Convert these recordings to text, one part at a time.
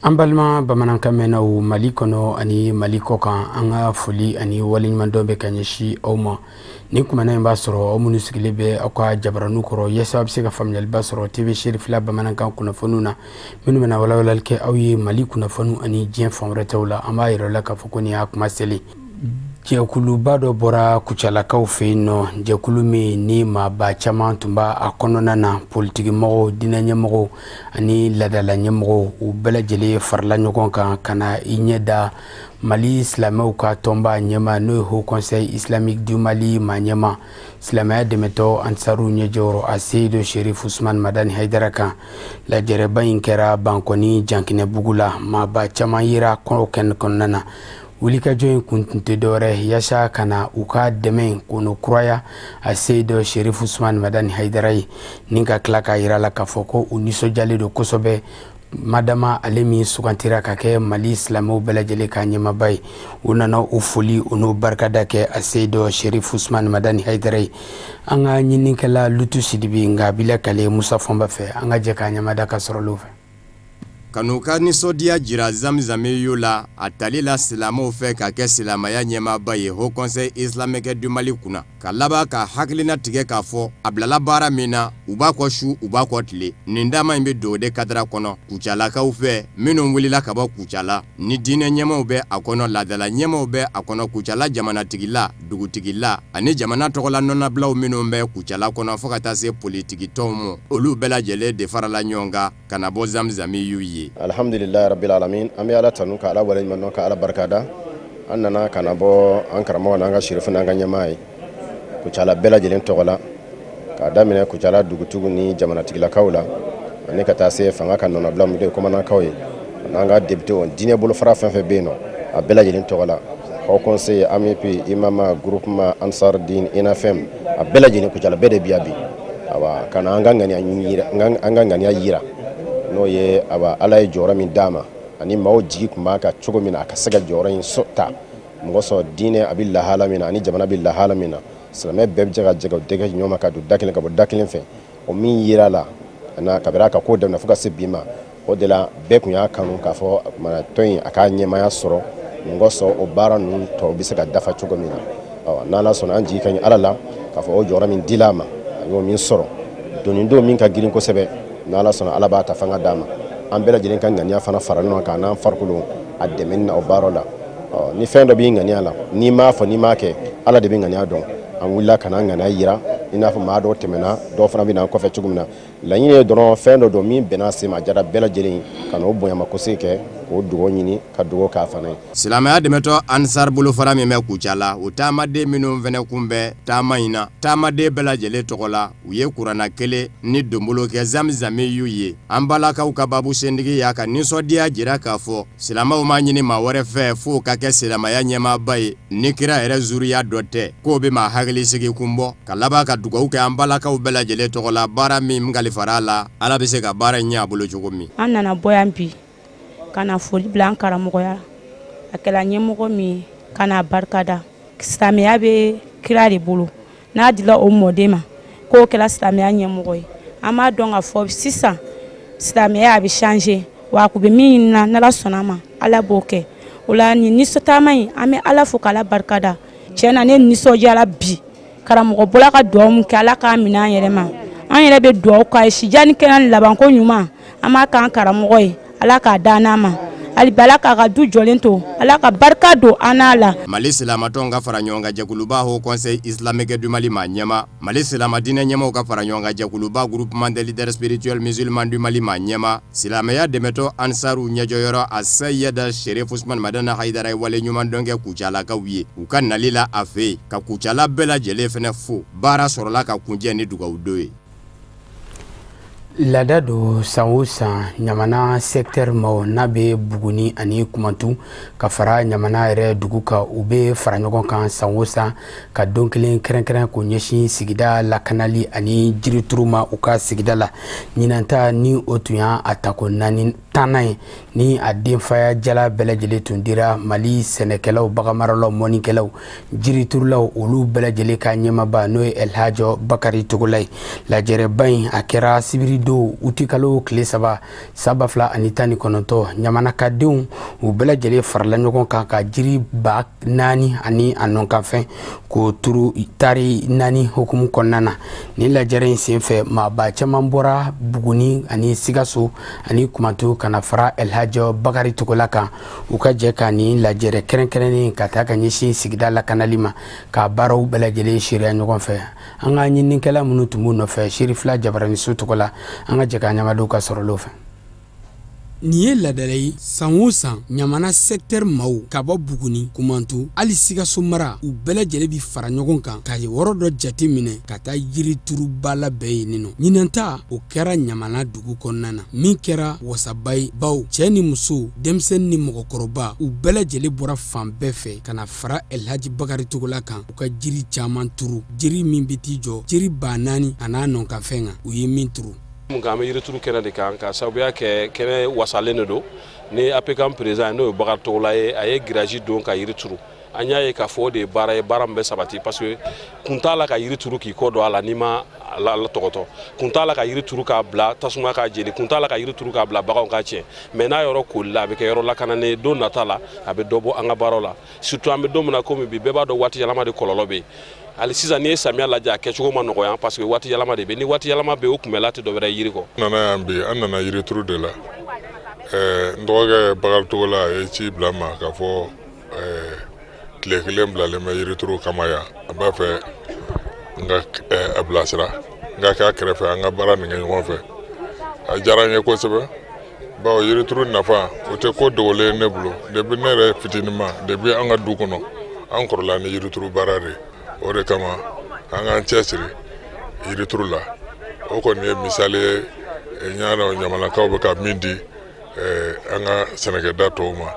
An balima bamanankan mɛnnaw Mali kɔnɔ ani Mali kɔkan, an ka foli ani waleɲumandɔn bɛ ka ɲɛsin aw ma. Nin kumana in b'a sɔrɔ aw minnu sigilen bɛ aw ka jabaraninw kɔrɔ, yaasa aw bɛ se ka faamuyaliba sɔrɔ TV Serifila bamanankan kunnafoniw na, minnu bɛna walawalali kɛ aw ye Mali kunnafoniw ani diɲɛ fan wɛrɛ taw la. An b'a yira aw la k'a fɔ ko nin y'a kuma selen. Jɛkuluba dɔ bɔra Kucalakaw fɛ yen nɔ, jɛkulu min ni maaba caman tun b'a a kɔnɔna na, politikimɔgɔw, diinɛ ɲɛmɔgɔw ani laadala ɲɛmɔgɔw, u bɛɛ lajɛlen farala ɲɔgɔn kan ka na i ɲɛ da Mali silamɛw ka tɔnba ɲɛma, n'o ye Haut Conseil Islamique du Mali maa ɲɛma, silamɛya dɛmɛtɔ Ansaru ɲɛjɔyɔrɔ Aseyidu Sherif Usman Madani Hayidara kan. Lajɛrɛba in kɛra Bankɔni Jankinɛbugu la, maaba caman yera kɔnɔ kɛnɛ kɔnɔna na. Wulikajɔ in kun tun tɛ dɔwɛrɛ yaasa ka na u ka dɛmɛ k'o kuraya Aseyidu Sherif Usman Madani Hayidara ye, ni ka tila k'a yira la k'a fɔ ko u nisɔndiyalen don kosɛbɛ madama ale min sugantira ka kɛ Mali silamɛw bɛɛ lajɛlen ka ɲɛmaaba ye. U nana u foli u n'u barikada kɛ Aseyidu Sherif Usman Madani Hayidara ye. An ka ɲininikɛla Lutu Sidibe nka a b'i lakale Musa Fɔnba fɛ, an ka jɛ k'a ɲɛmada ka sɔrɔ olu fɛ. Ka n'u ka nisɔndiya jira Zamzamiyu la a tali la silamɛw fɛ ka kɛ silamɛya ɲɛmaaba ye Haut Conseil Islamique du Mali kunna, ka laban ka hakilina tigɛ k'a fɔ a bilala baara min na, u b'a kɔ su, u b'a kɔ tile. Nin taama in bɛ don o de kadara kɔnɔ Kucalakaw fɛ, minnu wulila ka bɔ Kucala, ni diinɛ ɲɛmaaw bɛ a kɔnɔ, laadala ɲɛmaaw bɛ a kɔnɔ, Kucala jamanatigila, dugutigila ani jamana tɔgɔla nɔnabilaw minnu bɛ Kucala kɔnɔ, fo ka taa se politikitɔnw ma, olu bɛɛ lajɛlen de farala ɲɔgɔn kan ka na bɔ Zamzamiyu ye. Alhamdulilayi rabbil alamin, an bɛ Ala tanu ka Ala waleɲuman dɔn ka Ala barikada. An nana ka na bɔ an karamɔgɔ n'an ka sirifu n'an ka ɲɛmaa ye Kucala bɛɛ lajɛlen tɔgɔ la, k'a daminɛ Kucala dugutigiw ni jamanatigilakaw la, ani ka taa se fanga ka nɔnabila min ye kɔmanakaw ye, n'an ka député, diinɛ bolofara fɛn fɛn bɛ yen nɔ, a bɛɛ lajɛlen tɔgɔ la, Haut Conseil, AMUP, Imama, Groupement, Ansar Dine, INAFM, a bɛɛ lajɛlen Kucala bɛɛ de bi yan bi. Awa ka na an ka ŋaniya yira, an ka ŋaniya yira, n'o ye awa Ala ye jɔyɔrɔ min d'a ma, ani maaw jigi tun b'a kan cogo min na a ka se ka jɔyɔrɔ in ta. Mɔgɔ sɔrɔ diinɛ a bɛ lahala min na ani jamana bɛ lahala min na, silamɛ bɛɛ bɛ jɛ ka jɛ ka dɛgɛ ɲɔgɔn ma ka don da kelen ka bɔ da kelen fɛ. O min yera la na kabini a ka ko daminɛ fo ka se bi ma, o de la bɛɛ tun y'a kanu k'a fɔ tɔn in a k'a ɲɛmaaya sɔrɔ, mɔgɔ sɔrɔ o baara ninnu tɔw bɛ se ka dafa cogo min na. N'Ala sɔnna, an jigi ka ɲi Ala la k'a fɔ o jɔyɔrɔ min dila a ma, a y'o min sɔrɔ, doni don min ka girin kosɛbɛ, n'Ala sɔnna Ala b'a ta fanga d'a ma. An bɛɛ lajɛlen ka ŋaniya fana fara ɲɔgɔn kan n'an farikolo a dɛmɛni na o baara la. Ni fɛn dɔ b'i ŋaniya la, n'i m'a fɔ n'i m'a kɛ, Ala de bɛ ŋaniya dɔn. An wulila ka n'an ŋaniya yira, i n'a fɔ maa dɔw tɛmɛna, dɔw fana bɛ na an kɔfɛ cogo min na. Laɲini ye dɔrɔn fɛn dɔ don min bɛnna se ma, a diyara bɛɛ lajɛlen ka n'o bonyamakosegin kɛ, k'o dugawu ɲini ka dugawu k'a fana ye. Silamɛya dɛmɛtɔ Ansar bolofara min bɛ Kucala, o taamaden minnu fana kun bɛ taama in na, taamaden bɛɛ lajɛlen tɔgɔ la, u ye kuranna kelen ni donbolo kɛ Zamzamiyu ye. An balakaw ka babu sentigi y'a ka nisɔndiya jira k'a fɔ silamɛw ma ɲini maa wɛrɛ fɛ f'o ka kɛ silamɛya ɲɛmaaba ye, ni kira yɛrɛ zuriya dɔ tɛ, k'o bɛ maa hakili sigi kun bɔ, ka laban ka dugawu kɛ an balakaw bɛɛ lajɛlen tɔgɔ la, baara min kalifara a la, Ala bɛ se ka baara in ɲɛ a bolo cogo min. An nana bɔ yan bi ka na foli bila an karamɔgɔya, a kɛra ɲɛmɔgɔ min ye, ka na barikada. Silamɛya bɛ kira de bolo, n'a dila o mɔden ma k'o kɛra silamɛya ɲɛmɔgɔ ye. An b'a dɔn k'a fɔ sisan silamɛya a bɛ changer, wa a kun bɛ min ɲini na, n'Ala sɔnna a ma, Ala b'o kɛ. O la nin nisɔntaama in, an bɛ Ala fo k'Ala barikada. Tiɲɛ na ne nisɔndiyara bi, karamɔgɔ bɔra ka dugawu min kɛ, Ala k'a minɛ an yɛrɛ ma. An yɛrɛ bɛ dugawu k'a ye, sijan ni kɛnɛya ni labanko ɲuman, an b'a k'an karamɔgɔ ye, Ala k'a d'an n'a ma. Hali bi Ala k'a ka du jɔlen to, Ala ka barika don an n'a la. Mali silamatɔnw ka fara ɲɔgɔn kan jɛkuluba Haut Conseil Islamique du Mali maa ɲɛma, Mali silama diinɛ ɲɛmaaw ka fara ɲɔgɔn kan jɛkuluba Groupement des leaders spirituels musulmans du Mali maa ɲɛma, silamɛya dɛmɛtɔ Ansaru ɲɛjɔyɔrɔ Asayida Sherif Usman Madani Hayidara ye wale ɲuman dɔn kɛ Kucalakaw ye u ka nali la a fɛ yen, ka Kucala bɛɛ lajɛlen fana fo. Baara sɔrɔla ka kuncɛ ni dugawu don ye. Laada don san o san Ɲamana secteur maaw n'a bɛ Buguni ani Kumantu ka fara Ɲamana yɛrɛ dugu kan, u bɛ fara ɲɔgɔn kan san o san ka don kelen kɛrɛnkɛrɛn k'o ɲɛsin sigida lakanali ani jirituru ma u ka sigida la. Ɲinan ta ni o tun y'a tako naani tannan ye ni a denfaya jala bɛɛ lajɛlen tun dira Mali sɛnɛkɛlaw, baganmaralaw, mɔnikɛlaw, jiriturulaw, olu bɛɛ lajɛlen ka ɲɛmaba n'o ye Elhaji Bakari Togola ye. Lajɛrɛba in a kɛra sibiridon utikalo tile 3 san 2019. Ɲamanakadenw u bɛɛ lajɛlen farala ɲɔgɔn kan ka jiri 4000 ani a nɔkanfɛn k'o turu tari 4 hukumu kɔnɔna na. Nin lajɛrɛ in senfɛ, maaba caman bɔra Buguni ani Sikaso ani Kumantu ka na fara Elhaji Bakari Togola kan, u ka jɛ ka nin lajɛrɛ kɛrɛnkɛrɛnnen ka taa ka ɲɛsin sigida lakanali ma, ka baaraw bɛɛ lajɛlen seereya ɲɔgɔn fɛ. An ka ɲininikɛla minnu tun b'u nɔfɛ Serifila Jabaraniso tɔgɔ la, an ka jɛ ka ɲamadenw ka sɔrɔlenw fɛ. Nin ye ladala ye, san o san Ɲamana secteur maaw ka bɔ Buguni, Kumantu, hali Sikaso mara, u bɛɛ lajɛlen bi fara ɲɔgɔn kan ka yɔrɔ dɔ jate minɛ ka taa yirituruba labɛn yen nɔ. Ɲinan ta o kɛra Ɲamana dugu kɔnɔna na, min kɛra wasaba ye, bawo cɛɛ ni muso, denmisɛnnin ni mɔgɔkɔrɔba, u bɛɛ lajɛlen bɔra fan bɛɛ fɛ ka na fara Elhaji Bakari Togola kan, u ka jiri caman turu, jiri min bɛ t'i jɔ jiri 4000 a n'a nɔkanfɛn kan, u ye min turu. Mun kan, an bɛ yirituru kɛnɛ de kan, ka sababuya kɛ kɛnɛ wasalen de don. Ni APCAM président, n'o ye Bakari Togola ye, a ye grillage don ka yiri turu. An y'a ye k'a fɔ o de ye baara ye, baara min bɛ sabati, parce que kun t'a la ka yiri turu k'i kɔ don a la n'i ma la tɔgɔtɔ, kun t'a la ka yiri turu k'a bila tasuma k'a jeni, kun t'a la ka yiri turu k'a bila baganw k'a tiɲɛ. Mais n'a yɔrɔ kolila, a bɛ kɛ yɔrɔ lakananen ye. Don nata la, a bɛ dɔ bɔ an ka baaraw la, surtout an bɛ don min na komi bi, bɛɛ b'a dɔn waati yɛlɛma de kɔlɔlɔ bɛ yen. Hali sisan, n'i ye samiya lajɛ, a kɛcogo ma nɔgɔya, parce que waati yɛlɛma de bɛ. Ni waati yɛlɛma bɛ yen, o kunbɛla tɛ dɔwɛrɛ ye yiri kɔ. N nana yan bi, an nana yirituru de la. N dɔgɔkɛ Bakari Togola a ye ci bila n ma k'a fɔ tile kelen bilalen bɛ yirituru kama yan, a b'a fɛ n ka a bilasira, n ka kɛ a kɛrɛfɛ, an ka baara nin kɛ ɲɔgɔn fɛ. A diyara n ye kosɛbɛ, bawo yirituru nafa o tɛ ko dogolen ye ne bolo. Depuis ne yɛrɛ fitininma, depuis an ka du kɔnɔ, an kɔrɔla ni yirituru baara de ye. O de kama an k'an cɛsiri yirituru la. O kɔni ye misali ye, n y'a dɔn Ɲamanakaw bɛ ka min di an ka sɛnɛkɛda tɔw ma.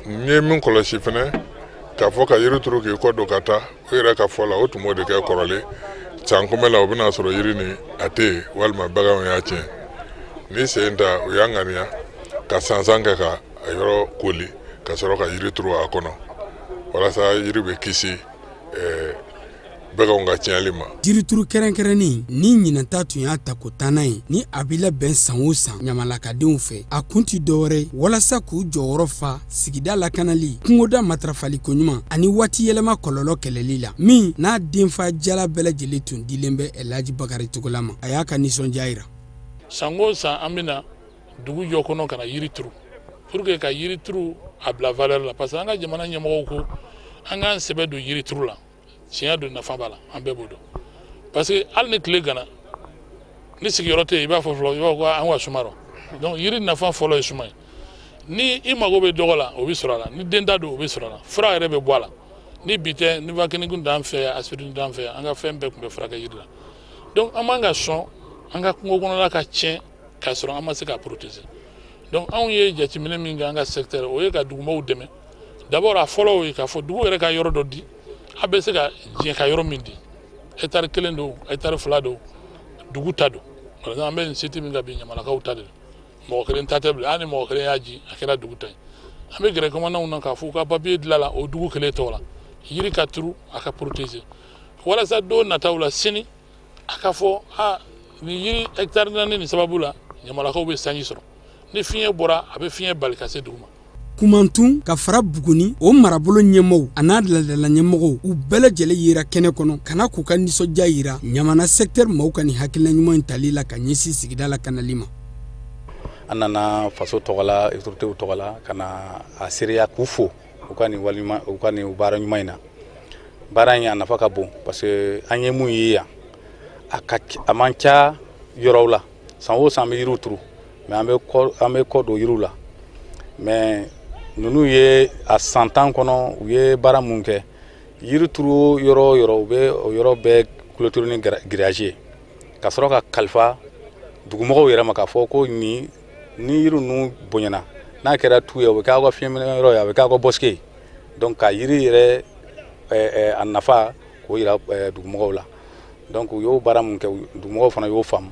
N ye min kɔlɔsi fɛnɛ, k'a fɔ ka yiri turu k'i kɔ don ka taa, o yɛrɛ ka fɔ la, o tun b'o de kɛ kɔrɔlen. San kunbɛ la, o bɛna sɔrɔ yiri ni a tɛ yen, walima baganw y'a tiɲɛ. Ni sen ta, u y'a ŋaniya ka sansan kɛ ka a yɔrɔ koli ka sɔrɔ ka yiri turu a kɔnɔ, walasa yiri bɛ kisi baganw ka tiɲɛli ma. Jirituru kɛrɛnkɛrɛnnen ni ɲinanta tun y'a tako tannan ye ni a bɛ labɛn san o san Ɲamalakadenw fɛ. A kun ti dɔwɛrɛ ye walasa k'u jɔyɔrɔ fa sigida lakanali, kungoda matarafali koɲuman ani waati yɛlɛma kɔlɔlɔ kɛlɛli la, min n'a denfa jala bɛɛ lajɛlen tun dilen bɛ Elhaji Bakari Togola ma. A y'a ka nisɔndiya yira. San o san, an bɛna dugu jɔ kɔnɔ ka na yiri turu, pour que ka yiri turu a bila valeur la, parce que an ka jamana ɲɛmɔgɔw ko an k'an sɛbɛ don yiri turu la. Tiɲɛ don, nafa b'a la, an bɛɛ b'o dɔn, parce que hali ni tile gana, ni sigiyɔrɔ tɛ yen, i b'a fɔ fɔlɔ, i b'a fɔ ko an ka suma rɔ. Donc yiri nafa fɔlɔ ye suma ye. Ni i mago bɛ dɔgɔ la, o bɛ sɔrɔ a la. Ni den ta don, o bɛ sɔrɔ a la. Fura yɛrɛ bɛ bɔ a la. Ni bi tɛ, ni vakinikun t'an fɛ yan, aspirine t'an fɛ yan, an ka fɛn bɛɛ tun bɛ furakɛ yiri la. Donc an man ka sɔn an ka kungo kɔnɔla ka tiɲɛ k'a sɔrɔ an ma se k'a protéger. Donc anw ye jateminɛ min kɛ an ka secteur, o ye ka dugumɔgɔw dɛmɛ. D'abord, a fɔlɔ, o ye k'a fɔ dugu yɛrɛ ka yɔrɔ dɔ di, a bɛ se ka diɲɛ ka yɔrɔ min di, hectare 1 don, hectare 2 don, dugu ta don. Par exemple, an bɛ nin site min kan bi, Ɲamalakaw ta de don, mɔgɔ kelen ta tɛ bilen. Hali ni mɔgɔ kelen y'a ji, a kɛra dugu ta ye. An bɛ gɛrɛ kɔmɔnanw na k'a fɔ u ka papiye dilan la o dugu kelen tɔgɔ la, yiri ka turu, a ka protéger, walasa don nataw la, sini a ka fɔ a nin yiri hectare 4 nin sababu la, Ɲamalakaw bɛ sanji sɔrɔ. Ni fiɲɛ bɔra, a bɛ fiɲɛ bali ka se dugu ma. Kumantun ka fara Buguni o marabolo ɲɛmɔgɔw a n'a ladala ɲɛmɔgɔw, u bɛɛ lajɛlen yera kɛnɛ kɔnɔ ka na k'u ka nisɔndiya yira Ɲamana secteur maaw ka nin hakilina ɲuman in tali la ka ɲɛsin sigida lakanali ma. An nana faso tɔgɔ la, autorités tɔgɔ la, ka na a seereya k'u fo u ka nin walima u ka nin baara ɲuman in na. Baara in a nafa ka bon, parce que an ye mun ye yan, a ka a man ca yɔrɔw la. San o san, an bɛ yiriw turu, mais an bɛ kɔ don yiriw la. Mais ninnu ye a san 10 kɔnɔ, u ye baara mun kɛ, yiri turu yɔrɔ o yɔrɔ, u bɛ o yɔrɔ bɛɛ clôture ni grillage ye, ka sɔrɔ ka kalifa dugumɔgɔw yɛrɛ ma k'a fɔ ko nin ni yiri ninnu bonyana, n'a kɛra tu ye, o bɛ k'aw ka fiɲɛminɛ yɔrɔ ye, a bɛ k'aw ka bosquet ye. Donc ka yiri yɛrɛ a nafa k'o yira dugumɔgɔw la. Donc u y'o baara mun kɛ, dugumɔgɔw fana y'o faamu.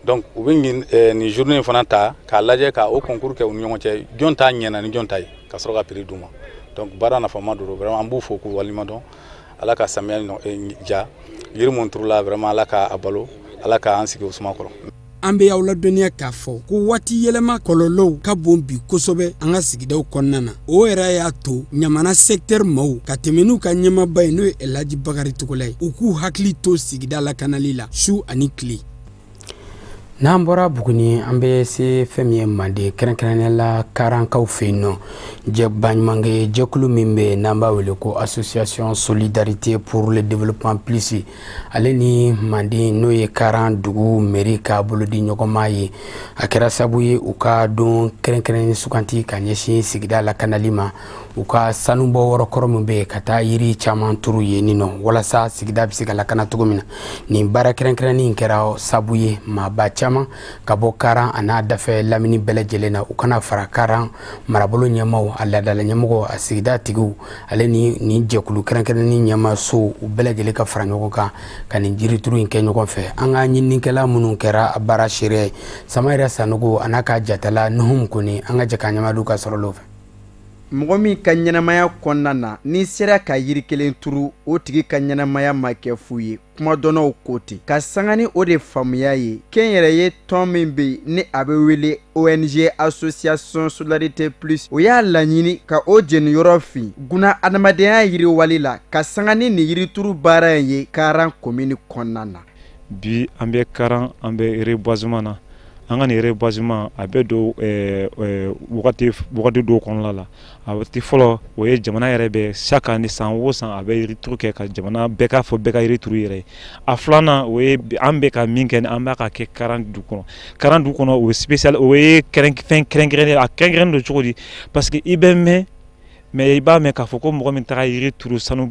Donc u bɛ nin journée in fana ta k'a lajɛ ka o concours kɛ u ni ɲɔgɔn cɛ, jɔn ta ɲɛna ni jɔn ta ye, ka sɔrɔ ka prix d'u ma. Donc baara nafama don, vraiment an b'u fo k'u waleɲuman dɔn. Ala ka samiya ja, yiri mun turula, vraiment Ala k'a balo, Ala k'an sigi o suma kɔrɔ. An bɛ aw ladɔnniya k'a fɔ ko waati yɛlɛma kɔlɔlɔw ka bon bi kosɛbɛ an ka sigidaw kɔnɔna na. O yɛrɛ y'a to Ɲamana secteur maaw ka tɛmɛ n'u ka ɲɛmaaba ye, n'o ye Elhaji Bakari Togola ye, u k'u hakili to sigida lakanali la su ani tile. N'an bɔra Buguni, an bɛ se fɛn min ye Manden, kɛrɛnkɛrɛnnenya la Karankaw fɛ yen nɔ. Baɲumankɛ jɛkulu min bɛ yen n'an b'a wele ko Association Solidarité pour le Développement Plus, ale ni Manden, n'o ye Karan dugu mairie ka bolodi ɲɔgɔnma ye, a kɛra sababu ye u ka don kɛrɛnkɛrɛnnen suganti ka ɲɛsin sigida lakanali ma. U ka sanubɔ yɔrɔ kɔrɔ min bɛ yen, ka taa yiri caman turu yen nɔ walasa sigida bɛ se ka lakana cogo min na. Nin baara kɛrɛnkɛrɛnnen in kɛra sababu ye maaba caman ka bɔ Karan a n'a dafɛ lamini bɛɛ lajɛlen na, u kana fara Karan marabolo ɲɛmaaw, a laadala ɲɛmɔgɔw, a sigida tigiw, ale ni nin jɛkulu kɛrɛnkɛrɛnnen ɲɛmaaso, u bɛɛ lajɛlen ka fara ɲɔgɔn kan ka nin jirituru in kɛ ɲɔgɔn fɛ. An ka ɲininikɛla minnu kɛra a baara seere ye, Samayira Sanogo a n'a ka jatala Nuhum Kone, an ka jɛ k'an ɲɛmadu ka sɔrɔ fɛ. Mɔgɔ min ka ɲɛnamaya kɔnɔna na n'i sera ka yiri kelen turu, o tigi ka ɲɛnamaya ma kɛ fu ye, kumadɔnnaw ko ten. Ka sanga ni o de faamuya ye, kɛnyɛrɛye tɔn min bɛ yen ni a bɛ wele ONG Association Solidarité Plus, o y'a laɲini ka o jeniyɔrɔ fin guna adamadenya yiriwali la, ka sanga ni nin yirituru baara in ye Karan commune kɔnɔna na. Bi an bɛ Karan, an bɛ reboisement na. An ka nin reboisement a bɛ don wagati dɔw kɔnɔna la. A waati fɔlɔ, o ye jamana yɛrɛ bɛ chaque année, san o san, a bɛ yirituru kɛ ka jamana bɛɛ k'a fɔ bɛɛ ka yirituru yɛrɛ ye. A filanan, o ye an bɛ ka min kɛ, an b'a ka kɛ Karan dugu kɔnɔ. Karan dugu kɔnɔ, o ye spécial, o ye fɛn kɛrɛnkɛrɛnnen. A kɛrɛnkɛrɛnnen don cogo di? Parce que i bɛ mɛn, mais i b'a mɛn k'a fɔ ko mɔgɔ min taara yiri turu sanu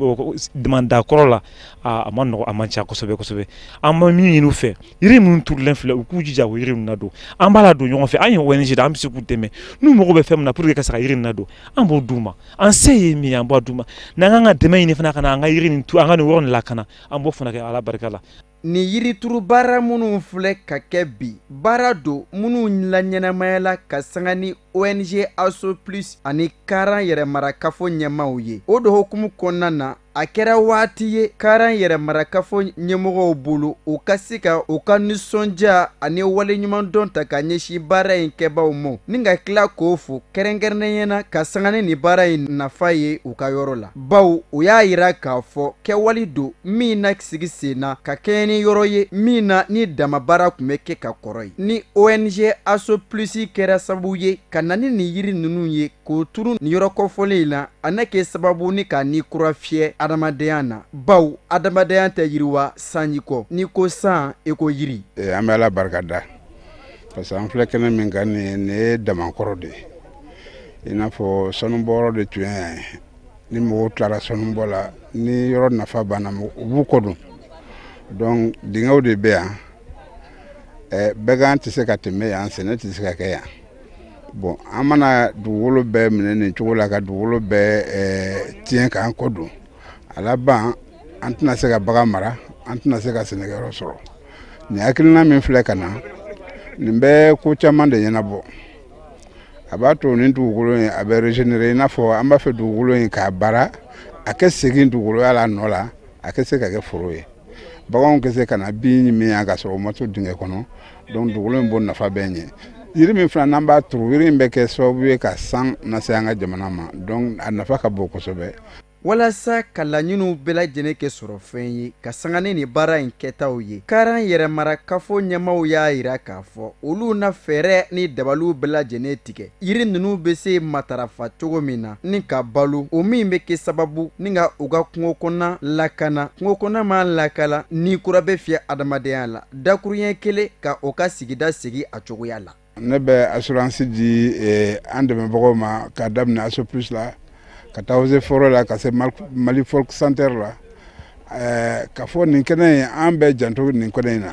demanda kɔrɔ la, a ma nɔgɔ, a man ca kosɛbɛ kosɛbɛ. An bɛ min ɲini u fɛ, yiri minnu turulen filɛ, u k'u jija o yiri ninnu ladon. An b'a ladon ɲɔgɔn fɛ, an ye ONG de, an bɛ se k'u dɛmɛ. N'u mago bɛ fɛn min na pour que ka se ka yiri ninnu ladon, an b'o d'u ma. An se ye min ye, an b'a d'u ma. N'an kan ka dɛmɛ ɲini fana ka na an ka yiri nin tu, an ka nin yɔrɔ nin lakana, an b'o fana kɛ Ala barika la. Nin yirituru baara minnu filɛ ka kɛ bi, baara don minnu laɲɛnamayala ka sanga ni ONG Asso Plus ani Karan yɛrɛmarakafo ɲɛmaaw ye. O de hukumu kɔnɔna na, a kɛra waati ye Karan yɛrɛmarakafo ɲɛmɔgɔw bolo, u ka se ka u ka nisɔndiya ani waleɲumandɔn ta ka ɲɛsin baara in kɛbaaw ma, ni ka tila k'o fo kɛrɛnkɛrɛnnenya na ka sanga ni nin baara in nafa ye u ka yɔrɔ la. Bawo u y'a yira k'a fɔ kɛwale don min na sigi sen na ka kɛɲɛ ni yɔrɔ ye min na ni dama baara tun bɛ kɛ ka kɔrɔ ye. Ni ONG Asso Plus kɛra sababu ye ka na ni nin yiri ninnu ye k'o turu nin yɔrɔ kɔfɔlen in na, a na kɛ sababu ni ka ni kura fiyɛ adamadenya na, bawo adamadenya tɛ yiriwa sanji kɔ. N'i ko san, i ko yiri. An bɛ Ala barika da parce que an filɛ kɛnɛ min kan nin ye damankɔrɔ de ye. I n'a fɔ sanubɔyɔrɔ de tun ye yan ye. Ni mɔgɔw tilara sanubɔ la, ni yɔrɔ nafa banna, u b'u kɔ don. Donc dingɛw de bɛ yan, bagan tɛ se ka tɛmɛ yan, sɛnɛ tɛ se ka kɛ yan. Bon, an mana dugukolo bɛɛ minɛ nin cogo la ka dugukolo bɛɛ tiɲɛ k'an kɔ don, a laban an tɛna se ka bagan mara, an tɛna se ka sɛnɛkɛyɔrɔ sɔrɔ. Nin hakilina min filɛ ka na, nin bɛ ko caman de ɲɛnabɔ. A b'a to nin dugukolo in a bɛ régénérer, i n'a fɔ an b'a fɛ dugukolo in k'a baara, a kɛ segin dugukoloya la nɔ la, a kɛ se ka kɛ foro ye. Baganw kɛ se ka na bin min yan ka sɔrɔ u ma to dingɛ kɔnɔ. Donc dugukolo in b'o nafa bɛɛ ɲɛ. Yiri min fana n'an b'a turu, yiri in bɛ kɛ sababu ye ka san lase an ka jamana ma. Donc a nafa ka bon kosɛbɛ. Walasa ka laɲiniw bɛɛ lajɛlen kɛ sɔrɔ fɛn ye ka sanga ni nin baara in kɛtaw ye, Karan yɛrɛmarakafo ɲɛmaaw y'a yira k'a fɔ olu na fɛɛrɛ ni dabaliw bɛɛ lajɛlen tigɛ yiri ninnu bɛ se matarafa cogo min na ni ka balo, o min bɛ kɛ sababu ni ka u ka kungo kɔnɔna lakana. Kungo kɔnɔna ma lakala, ni kura bɛ fiyɛ adamadenya la, dakuruɲɛ kelen ka o ka sigida segin a cogoya la. Ne bɛ assurance di an dɛmɛbagaw ma k'a daminɛ Asso Plus la, ka taa Eaux et Forêts la, ka se Mali Folk Center la, ka fɔ nin kɛnɛ in an bɛ janto nin kɛnɛ in na.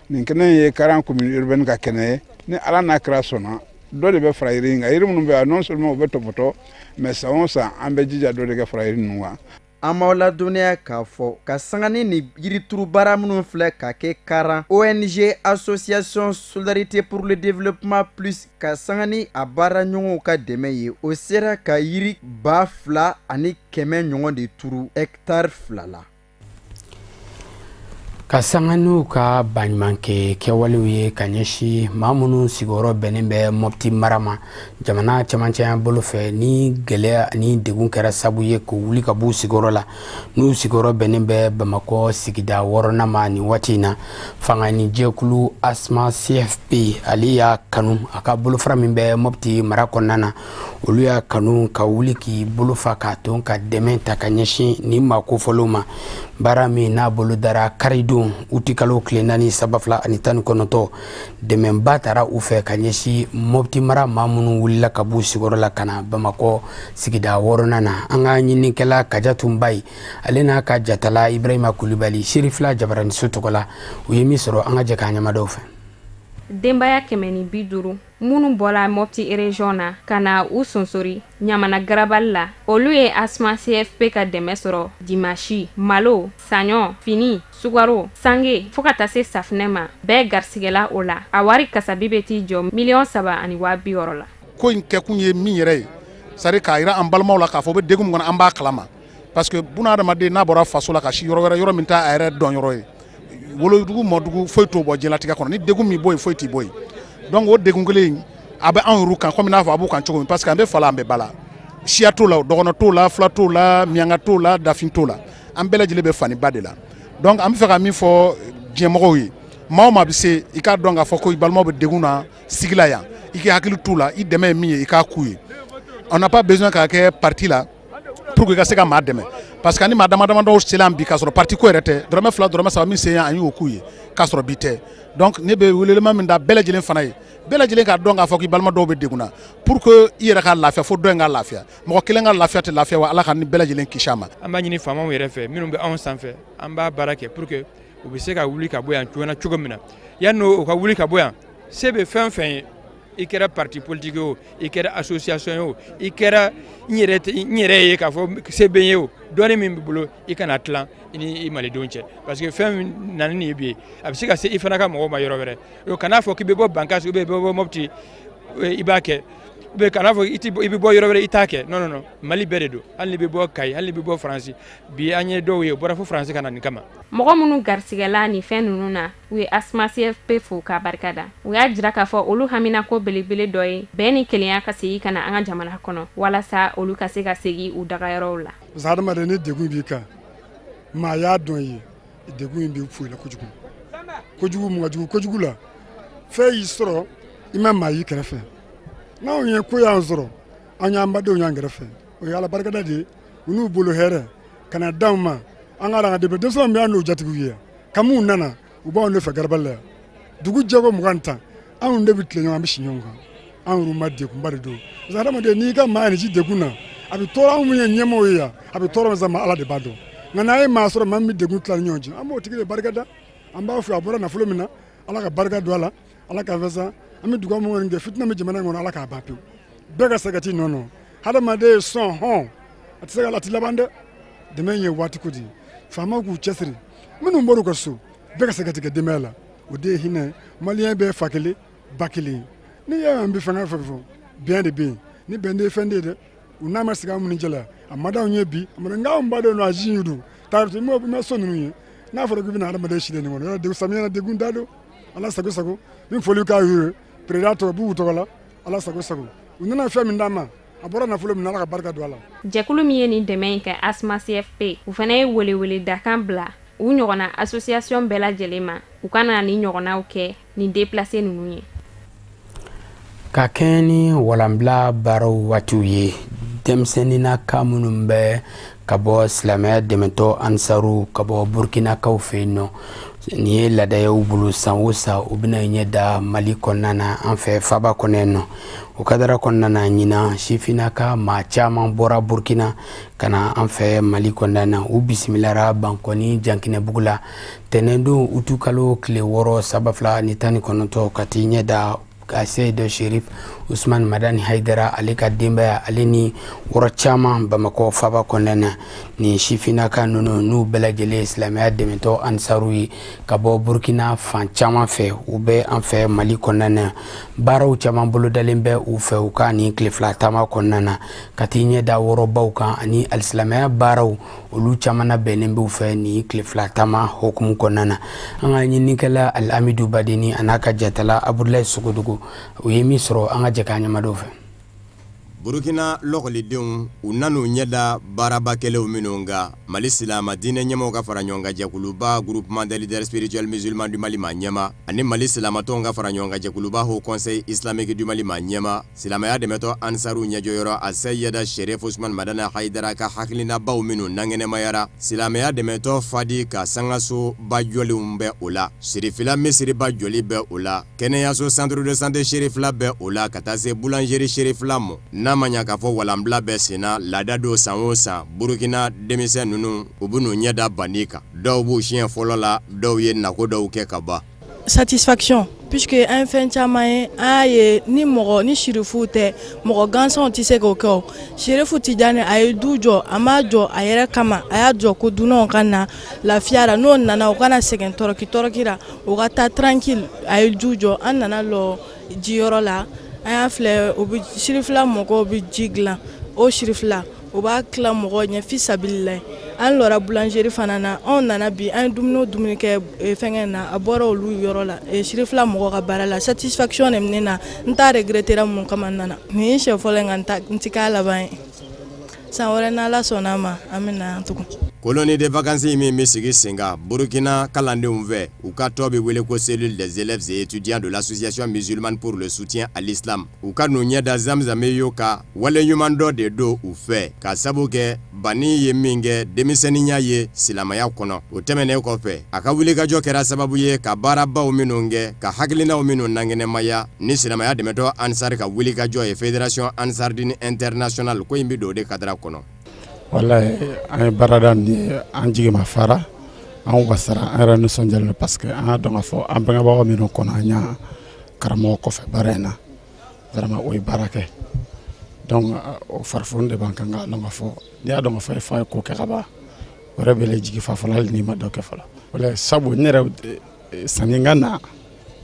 Nin kɛnɛ in ye Karan commune urbaine ka kɛnɛ ye. Ni Ala n'a kira sɔnna, dɔ de bɛ fara yiri in kan. Yiri minnu bɛ yan, non seulement u bɛ tɔpɔtɔ, mais san o san an bɛ jija dɔ de kɛ fara yiri ninnu kan. An b'aw ladɔnniya k'a fɔ ka sanga ni nin yirituru baara minnu filɛ ka kɛ Karan, ONG Association Solidarité pour le Développement Plus ka sanga ni a baaraɲɔgɔnw ka dɛmɛ ye, o sera ka yiri 2100 ɲɔgɔn de turu hectare 2 la. Ka sanga n'u ka baɲumankɛ kɛwalew ye ka ɲɛsin maa minnu sigiyɔrɔ bɛnnen bɛ Mopti mara ma jamana cɛmancɛya bolo fɛ, ni gɛlɛya ni degun kɛra sabu ye k'u wuli ka b'u sigiyɔrɔ la, n'u sigiyɔrɔ bɛnnen bɛ Bamakɔ sigida 6nan ma nin waati in na, fanga ni jɛkulu ASMA CFP ale y'a kanu a ka bolofara min bɛ Mopti mara kɔnɔna na, olu y'a kanu ka wuli k'i bolo fa k'a ton ka dɛmɛ ta ka ɲɛsin nin maa kofɔlenw ma. Baara min n'a bolo dara karidon utikalo tile 4 2019, dɛmɛba taara u fɛ ka ɲɛsin Mopti mara maa minnu wulila ka b'u sigiyɔrɔ la ka na Bamakɔ sigida 6nan na. An ka ɲininikɛla Kajatu Mbaye ale n'a ka jatala Ibrahima Kulibali Serifila Jabaraniso tɔgɔ la, u ye min sɔrɔ an ka jɛ k'an ɲɛmadaw fɛ. Denbaya 150 minnu bɔra Mopti région na ka na u sonsori Ɲamana garabali la, olu ye ASMA CFP ka dɛmɛ sɔrɔ dimanche. Malo, saɲɔ, fini, sukaro, sange fo ka taa se safunɛ ma, bɛɛ garisigɛla o la. A wari kasabi bɛ t'i jɔ 3,6 millions la. Ko in kɛkun ye min yɛrɛ ye, c'est à dire k'a yira an balimaw la k'a fɔ bɛ degun min kɔnɔ, an b'a kalama, parce que buna hadamaden n'a bɔra faso la ka si yɔrɔ wɛrɛ, yɔrɔ min t'a a yɛrɛ dɔn yɔrɔ ye, wolodugu mɔdugu foyi t'o bɔ diɲɛlatigɛ kɔnɔ, ni degun min bɔ yen, foyi t'i bɔ yen. Donc o degun kelen in a bɛ anw yɛrɛ kan komi n'a fɔ a b'u kan cogo min, parce que an bɛ fa la, an bɛ ba la, siya t'o la, dɔgɔnɔ t'o la, fila t'o la, miyanka t'o la, dafin t'o la, an bɛɛ lajɛlen bɛ fani ba de la. Donc an bɛ fɛ ka min fɔ diɲɛmɔgɔw ye, maa o maa bɛ se, i k'a dɔn k'a fɔ ko i balimaw bɛ degun na sigi la yan, i k'i hakili t'u la, i dɛmɛ ye min ye, i k'a k'u ye. On n'a pas besoin k'a kɛ parti la pour que i ka se ka maa dɛmɛ, parce que ani maa dama dama dɔw sela yan bi k'a sɔrɔ parti ko yɛrɛ tɛ, dɔrɔmɛ 2, dɔrɔmɛ 3 min se yan, an y'o k'u ye k'a sɔrɔ bi tɛ. Donc ne bɛ welelema min da bɛɛ lajɛlen fana ye, bɛɛ lajɛlen k'a dɔn k'a fɔ k'i balima dɔw bɛ degun na, pour que i yɛrɛ ka lafiya, fo dɔ in ka lafiya. Mɔgɔ kelen ka lafiya tɛ lafiya wa. Ala ka ni bɛɛ lajɛlen kisi a ma. An b'a ɲini faamaw yɛrɛ fɛ minnu bɛ anw sanfɛ, an b'a baara kɛ pour que u bɛ se ka wuli ka bɔ yan joona cogo min na. Yanni u ka wuli ka bɔ yan, se bɛ fɛn fɛn ye, i kɛra parti politique o, i kɛra association ye o, i kɛra n yɛrɛ ye k'a fɔ se bɛ n ye o, dɔɔnin min b'i bolo, i kana tilan i ni i malidenw cɛ, parce que fɛn min nana nin ye bi, a bɛ se ka se i fana ka mɔgɔw ma yɔrɔ wɛrɛ. Donc kan'a fɔ k'i bɛ bɔ Bankasi ou bien i bɛ bɔ Mopti i b'a kɛ, ou bien kan'a fɔ i bɛ bɔ yɔrɔ wɛrɛ i t'a kɛ. Non, non, non, Mali bɛɛ de don. Hali n'i bɛ bɔ Kayi, hali n'i bɛ bɔ Faransi, bi an ye dɔw ye u bɔra fo Faransi ka na nin kama. Mɔgɔ minnu garisigɛla nin fɛn ninnu na, u ye ASMA CFP fo k'a barika da. U y'a jira k'a fɔ olu haminako belebele dɔ ye bɛn ni kelenya ka segin ka na an ka jamana kɔnɔ, walasa olu ka se ka segin u dagayɔrɔw la. Parce que hadamaden, ni degun b'i kan, maa y'a dɔn i ye, degun in b'i foyi la kojugu kojugu. Mun ka jugu kojugu la? Fɛn y'i sɔrɔ, i ma maa y'i kɛrɛfɛ. N'anw ye ko y'an sɔrɔ, an y'an badenw y'an kɛrɛfɛ, o ye Ala barikada de ye. U n'u bolo hɛrɛ ka na d'anw ma, an ka ka dɛmɛ denmisɛnw bɛ an n'o jatigiw ye yan. Kabini u nana, u b'anw de fɛ garabali la yan. Dugu jɛko 20 tan, anw de bɛ tile ɲɔgɔn, an bɛ si ɲɔgɔn kan. Anw yɛrɛ ma degunba de don, parce que hadamaden, n'i ka maa yɛrɛ ci degun na, a bɛ tɔɔrɔ. Anw min ye ɲɛmɔgɔw ye yan, a bɛ tɔɔrɔ min sa ma, Ala de b'a dɔn. Nka n'a ye maa sɔrɔ, maa min bɛ degun tila ni ɲɔgɔn cɛ, an b'o tigi de barika da. An b'a fɔ a bɔra nafolo min na, Ala ka barika don a la, Ala ka fɛn sa. An bɛ dugawu min kɛ, fitinɛ bɛ jamana in kɔnɔ, Ala k'a ban pewu, bɛɛ ka segin ka t'i nɔ nɔ. Hadamaden ye sɔn hɔn, a tɛ se ka a tɛ laban dɛ. Dɛmɛ ye waati ko de ye. Faamaw k'u cɛsiri, minnu bɔr'u ka so, bɛɛ ka segin ka t'i ka denbaya la, o de ye hinɛ ye. Maliyɛn bɛɛ fa kelen ba kelen. N'i y'a ye an bɛ fɛn fɛn fɔ, bɛn de bɛ yen. Ni bɛn tɛ ye, fɛn tɛ yen dɛ. U n'a ma sigi an minnu cɛla, a ma d'anw ye bi, a ma nka anw badenw don, a si don taari ma so ninnu ye. N'a fɔra k'i bɛna hadamaden silen nin kɔnɔ yɔrɔ degun, samiya na degun da don. Ala sago sago. Min foli k'a ye président tɔgɔ, Bubu tɔgɔ la, Ala sago sago. U nana fɛn min d'an ma, a bɔra nafolo min na, Ala ka barika don a la. Jɛkulu min ye nin dɛmɛ in kɛ, ASMA CFP, u fana ye welewele dakan bila u ɲɔgɔnna association bɛɛ lajɛlen ma, u kana ni ɲɔgɔnnaw kɛ nin déplacé ninnu ye. Ka kɛɲɛ ni walanbila baaraw waatiw ye, denmisɛnninnaka minnu bɛ ka bɔ silamɛya dɛmɛtɔ Ansaru ka bɔ Burkinakaw fɛ yen nɔ, nin ye laada ye u bolo, san o san u bɛna ɲɛ da Mali kɔnɔna na, an fɛ faba kɔnɔ yen nɔ. O kadara kɔnɔna na, ɲinan sifinnaka maa caman bɔra Burkina ka na an fɛ Mali kɔnɔna na. U bisimilara Bankɔni Jankinɛbugu la tɛnɛndon utukalo tile 6 2019, ka t'i ɲɛ da Conseil de Chérif. Usman Madani Haidara ale ka denbaya ale ni wɔrɔ caman Bamakɔ faba kɔnɔna na. Nin sifinnaka ninnu n'u bɛɛ lajɛlen silamɛya dɛmɛtɔ ansaru ye ka bɔ Burkina fan caman fɛ, u bɛ an fɛ Mali kɔnɔna na. Baaraw caman bolodalen bɛ u fɛ u ka nin tile fila taama kɔnɔna na ka t'i ɲɛ da wɔrɔbaw kan ani alisilamɛya baaraw olu caman labɛnnen b'u fɛ nin tile fila taama hokumu kɔnɔna na. An ka ɲininikɛla Alamidu Badeni a n'a ka jatala Abudulayi Sogodogo u ye min sɔrɔ, an ka jɛ k'an ɲɛmadɔw fɛ. Burukina lɔkɔlidenw u nan'u ɲɛda baaraba kɛlenw minnu kan Mali silama diinɛ ɲɛmɔgɔw ka fara ɲɔgɔn kan jɛkuluba Groupement des leaders spirituels musulmans du Mali ma ɲɛma ani Mali silamatɔnw ka fara ɲɔgɔn kan jɛkuluba Haut Conseil islamique du Mali ma ɲɛma, silamɛya dɛmɛtɔ ansaru ɲɛjɔyɔrɔ a Seyida Sherif Usman Madani Haidara ka hakilinabaw minnu nankɛnɛmayara silamɛya dɛmɛtɔ Fadi ka sangaso ba jɔlenw bɛ o la, Sirifila misiriba jɔli bɛ o la, kɛnɛyaso centre de santé Sherifila bɛ o la, ka taa se boulangerie Sherifila mɔ. N'a ma ɲa k'a fɔ walanbila bɛ sen na, laada don san o san Burukina denmisɛn ninnu u bɛ n'u ɲɛ da bandi kan, dɔw b'u siɲɛ fɔlɔ la, dɔw ye nako dɔw kɛ ka ban. Satisfaction, puisque an ye fɛn caman ye, an y'a ye ni mɔgɔ ni sirifuw tɛ, mɔgɔ gansanw tɛ se k'o kɛ. O Sirifu Tijani a ye du jɔ, a m'a jɔ a yɛrɛ kama, a y'a jɔ ko dunanw ka na lafiya la, n'o nana u kana sɛgɛn tɔrɔki tɔrɔki la, u ka taa tranquille. A ye du jɔ, an nana lɔ jiyɔrɔ la, an y'a filɛ u bɛ Sirifila mɔgɔw bɛ ji dilan, o Sirifila u b'a tila mɔgɔw ɲɛ fi sabilila. An lɔra boulangerie fana na, anw nana bi an ye dumuni o dumuni kɛ fɛnkɛ na, a bɔra olu yɔrɔ la, Sirifila mɔgɔw ka baara la. Satisfaction de bɛ ne na, n t'a regretter mun kama n nana. Nin ye siɲɛ fɔlɔ ye nka n ti k'a laban ye. San wɛrɛ n'Ala sɔnna a ma, an bɛ na yan tugun. Colonie de vacances min bɛ sigi sen kan Burukina kalandenw fɛ, u ka tɔn bɛ wele ko cellule des élèves et étudiants de l'association musulmane pour le soutien à l'islam. U ka n'u ɲɛ da Zamzamiyo ka waleɲuman dɔ de don u fɛ, ka sabu kɛ banni ye min kɛ denmisɛnninya ye silamɛya kɔnɔ. O tɛmɛnen kɔfɛ, a ka wulikajɔ kɛra sababu ye ka baarabaw minnu kɛ, ka hakilinaw minnu nankɛnɛmaya ni silamɛya dɛmɛtɔ Ansar ka wulikajɔ ye Fédération Ansardine internationale, ko in bɛ don o de cadre kɔnɔ. Walayi, an ye baarada nin ye, an jigi ma fara, an wasara, an yɛrɛ nisɔndiyalen don, parce que an y'a dɔn k'a fɔ an bangebagaw minnu kɔnɔ an y'a karamɔgɔ kɔfɛ baara in na, vraiment o ye baara kɛ. Donc o farifoni de b'an kan k'a dɔn k'a fɔ n'i y'a dɔn k'a fɔ e fa ye ko kɛ ka ban, o yɛrɛ bɛ jigi fa fɔlɔ hali n'i ma dɔ kɛ fɔlɔ. Walayi, sabu ne yɛrɛ sanni n ka na,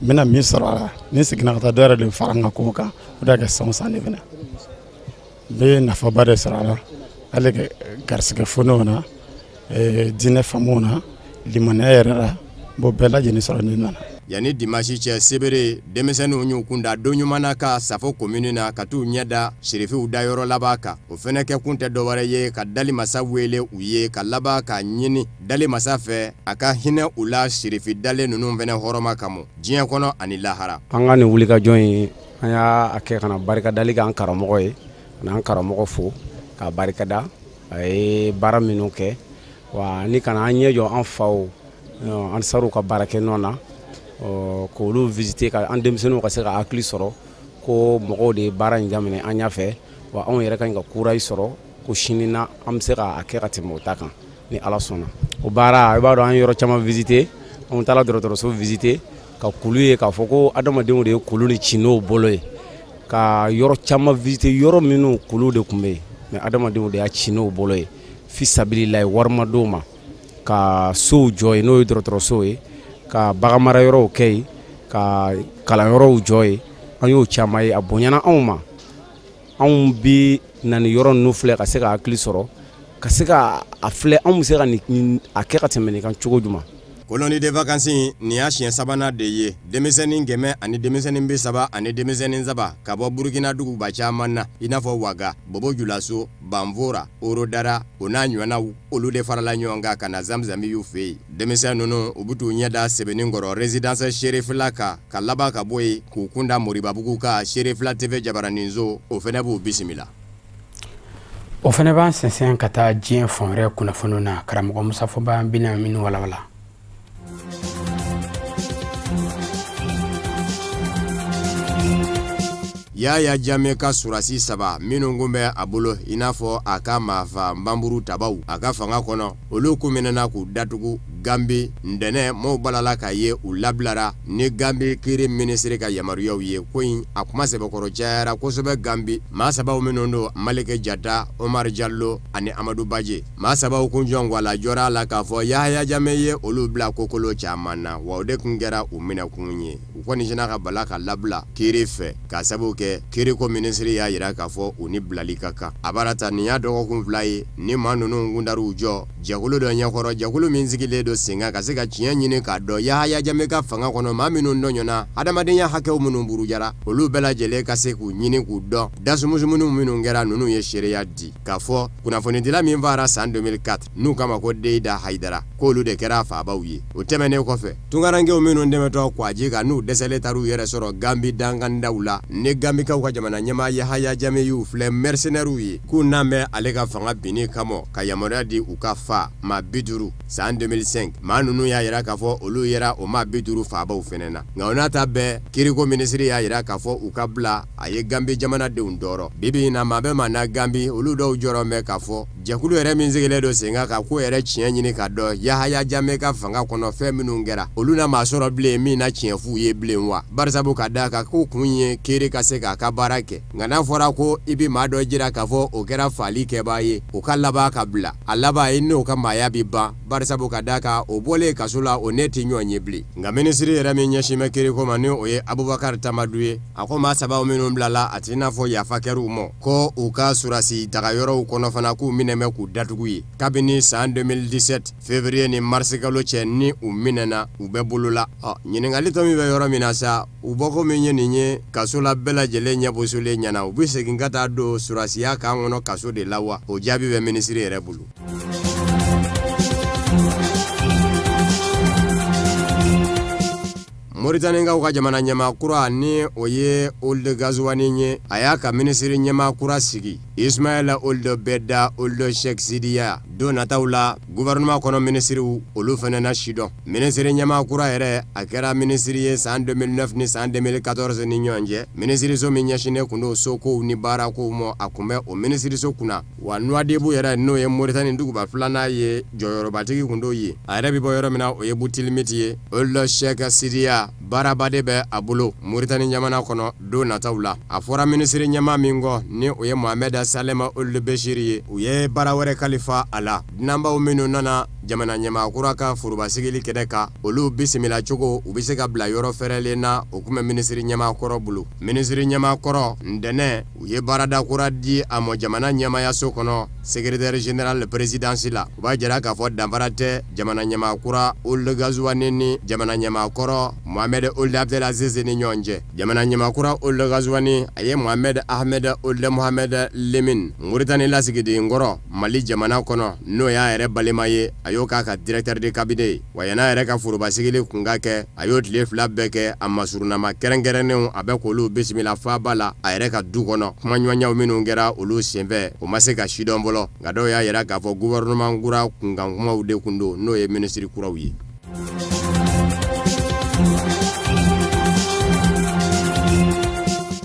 n bɛna min sɔrɔ a la, ni n seginna ka taa dɔ yɛrɛ de fara n ka kow kan, o de y'a kɛ san o san de bɛ na. N bɛ nafaba de sɔrɔ a la, hali garisɛgɛ foniw na, diinɛ faamuw na, limaniya yɛrɛ la, n b'o bɛɛ lajɛlen sɔrɔ ni nana. Yanni dimanche cɛ sebere, denmisɛnninw y'u kun da don ɲuman na ka Safo commune na ka t'u ɲɛ da Sirifiw dayɔrɔ laban kan. O fɛnɛ kɛ kun tɛ dɔwɛrɛ ye ka dali masa wele u ye, ka laban k'a ɲini dali masa fɛ a ka hinɛ u la Sirifi dalen ninnu fɛnɛ hɔrɔma kama diɲɛ kɔnɔ ani lahara. An ka nin wulikajɔ in, an y'a kɛ ka na barikadali kɛ an karamɔgɔ ye, ka na an karamɔgɔ fo k'a barikada a ye baara minnu kɛ, wa ni kana an ɲɛ jɔ an faw ansaruw ka baarakɛ nɔ na, k'olu visiter ka an denmisɛnninw ka se ka hakili sɔrɔ ko mɔgɔw de ye baara in daminɛ an ɲɛfɛ, wa anw yɛrɛ ka ɲi ka courage sɔrɔ ko sini na an bɛ se k'a kɛ ka tɛmɛ o ta kan ni Ala sɔnna. O baara, i b'a dɔn an ye yɔrɔ caman visiter, an taara dɔgɔtɔrɔso visiter ka kulu ye k'a fɔ ko adamadenw de ye kulu ni ci n'o bolo ye, ka yɔrɔ caman visiter, yɔrɔ minnu kulu de tun bɛ yen, mais adamadenw de y'a ci n'o bolo ye fi sabililayi, wari ma d'o ma, ka sow jɔ yen n'o ye dɔgɔtɔrɔso ye, ka baganmara yɔrɔw kɛ yen, ka kalanyɔrɔw jɔ yen. An y'o caman ye, a bonyana anw ma. Anw bi na nin yɔrɔ ninnu filɛ ka se ka hakili sɔrɔ, ka se ka a filɛ anw bɛ se ka nin a kɛ ka tɛmɛ nin kan cogo jumɛn. Colonie de vacances nin y'a siɲɛ sabanan de ye denmisɛnnin 100 ani denmisɛnnin 30 ani denmisɛnnin 3 ka bɔ Burukina duguba caman na, i n'a fɔ Waga, Bobo Julaso, Banfora, Orodara, o n'a ɲɔgɔnnaw, olu de farala ɲɔgɔn kan ka na Zamzamiyu fɛ yen. Denmisɛn ninnu u bɛ t'u ɲɛ da Sebeninkɔrɔ résidence Serifila kan, ka laban ka bɔ yen k'u kun da Moribabugu kan Serifila TV jabaraninso, o fɛnɛ b'u bisimila. O fɛnɛ b'an sɛnsɛn ka taa diɲɛ fan wɛrɛ kunnafoniw na. Karamɔgɔ Musa Fɔba bɛna minnu walawala. Yaya Jame ka surasi 3 minnu kun bɛ a bolo, i n'a fɔ a ka maafa npanmuru tabaw a ka fanga kɔnɔ, olu kun minɛna k'u datugu Gambi ntɛnɛn maaw balala k'a ye u labilara ni Gambi kiiri minisiri ka yamaruyaw ye. Ko in a kuma sɛbɛkɔrɔ cayara kosɛbɛ Gambi. Maa sabaw minnu don, Malike Jata, Omar Jallo ani Amadu Baje, maa sabaw kunjɔn wala jɔra a la k'a fɔ Yahaya Jame ye olu bila kokolo caman na, wa o de kun kɛra u minɛkun ye. U kɔni sinna ka bala ka labila kiiri fɛ k'a sababu kɛ kiiriko minisiri y'a jira k'a fɔ u ni bilali ka kan. A baara ta nin y'a dɔgɔkun 2 ye ni maa ninnu kundar'u jɔ jɛkulu dɔ ɲɛkɔrɔ, jɛkulu min sigilen don sen kan ka se ka tiɲɛ ɲini k'a dɔn Yahaya Jame ka fanga kɔnɔ maa minnu tɔɲɔna, adamadenya hakɛw minnu burujara, olu bɛɛ lajɛlen ka se k'u ɲini k'u dɔn. Dasumusumuniw minnu kɛra, ninnu ye seereya di k'a fɔ kunnafonidila min fara san 2004 n'u kama ko Deyida Hayidara, k'olu de kɛra faabaw ye. O tɛmɛnen kɔfɛ, tunkarankew minnu dɛmɛtɔ kwaji kan n'u dɛsɛlen taar'u yɛrɛ sɔrɔ Gambi dankandaw la, ni Gambikaw ka jamana ɲɛmaa Yahaya Jame y'u filɛ mercenaires ye, k'u nan bɛ ale ka fanga binni kama ka yamaruya di u ka fa maa 50 san 2005. Maa ninnu y'a jira k'a fɔ olu yera o maa 50 faabaw fɛnɛ na. Nka o n'a ta bɛɛ, kiiriko minisiri y'a jira k'a fɔ u ka bila a ye Gambi jamanadenw tɔɔrɔ. Bi bi in na, maa bɛ maa na Gambi, olu dɔw jɔrɔ bɛ k'a fɔ jɛkulu yɛrɛ min sigilen don sen kan ka ko yɛrɛ tiɲɛ ɲini ka dɔn Yahaya Jame ka fanga kɔnɔ fɛn minnu kɛra, olu na maa sɔrɔ bilen min na tiɲɛ f'u ye bilen wa? Barisabu ka d'a kan ko kun ye kiiri ka se k'a ka baara kɛ. Nka n'a fɔra ko i bɛ maa dɔ jira k'a fɔ o kɛra faali kɛbaa ye, o ka laban ka bila, a laban i n'o ka maaya bi ban, barisabu ka d'a kan o bɔlen kaso la, o ne tɛ ɲɔgɔn ye bilen. Nka minisiri yɛrɛ min ɲɛsin bɛ kiiriko ma, ni o ye Abubakar Tamadu ye, a ko maa sabaw minnu bilala, a t'i n'a fɔ yafa kɛr'u ma, ko u ka surasi dagayɔrɔw kɔnɔ fana k'u minɛ bɛ k'u datugu ye kabini san 2017 février ni mars kalo cɛ. Ni u minɛna, u bɛ bolola. Ɔ, ɲininkali tɔ min bɛ yɔrɔ min na sa, u bɔko min ye nin ye kaso la, bɛɛ lajɛlen ɲɛbɔsolen ɲɛna, u bɛ segin ka taa don surasiya kan kɔnɔ kaso de la wa? O jaabi bɛ minisiri yɛrɛ bolo. Moritanikaw ka jamana ɲɛmaa kura, ni o ye Ould Ghazouani ye, a y'a ka minisiri ɲɛmaa kura sigi, Ismaël Ould Beda Ould Cheikh Sidiya. Don nataw la, gouvernement kɔnɔ minisiriw, olu fana na sidɔn. Minisiri ɲɛmaa kura yɛrɛ, a kɛra minisiri ye san 2009 ni san 2014 ni ɲɔgɔn cɛ. Minisiriso min ɲɛsinnen kun don sokow ni baarakow ma, a kun bɛ o minisiriso kunna. Wa Nouadhibou yɛrɛ, n'o ye Moritani duguba filanan ye, jɔyɔrɔbatigi kun d'o ye. A yɛrɛ bɛ bɔ yɔrɔ min na, o ye Boutilimit ye. Ould Cheikh Sidiya, baaraba de bɛ a bolo Moritani jamana kɔnɔ don nataw la. A fɔra minisiri ɲɛmaa min kɔ, ni o ye Mohamed Salema Ould Bechir ye, u ye baara wɛrɛ kalifa a la. Dunanbaw minnu nana jamana ɲɛmaa kura ka forobasigili kɛnɛ kan, olu bisimila cogo, u bɛ se ka bila yɔrɔ fɛrɛlen na, o kun bɛ minisiri ɲɛmaa kɔrɔ bolo. Minisiri ɲɛmaa kɔrɔ, ntɛnɛn u ye baarada kura di a ma jamana ɲɛmayaso kɔnɔ, secrétaire général présidence la. U b'a jira k'a fɔ danfara tɛ jamana ɲɛmaa kura Ould Ghazouani ni jamana ɲɛmaa kɔrɔ Mohamed Ould Abdelaziz ni ɲɔgɔn cɛ. Jamana ɲɛmaa kura Ould Ghazouani, a ye Mohamed Ahmed Ould Mohamed Lemine, Moritani lasigiden kɔrɔ Mali jamana kɔnɔ, n'o y'a yɛrɛ balima ye, a y'o k'a ka directeur de cabinet ye. Wa yan'a yɛrɛ ka forobasigili kun ka kɛ, a y'o tile 2 bɛɛ kɛ a masurunama kɛrɛnkɛrɛnnenw, a bɛ k'olu bisimila faaba la a yɛrɛ ka du kɔnɔ. Kumaɲɔgɔnyaw minnu kɛra olu senfɛ, o ma se ka sidɔn fɔlɔ, nka dɔw y'a yira k'a fɔ gouvernement kura kunkankumaw de kun don, n'o ye minisiri kuraw ye.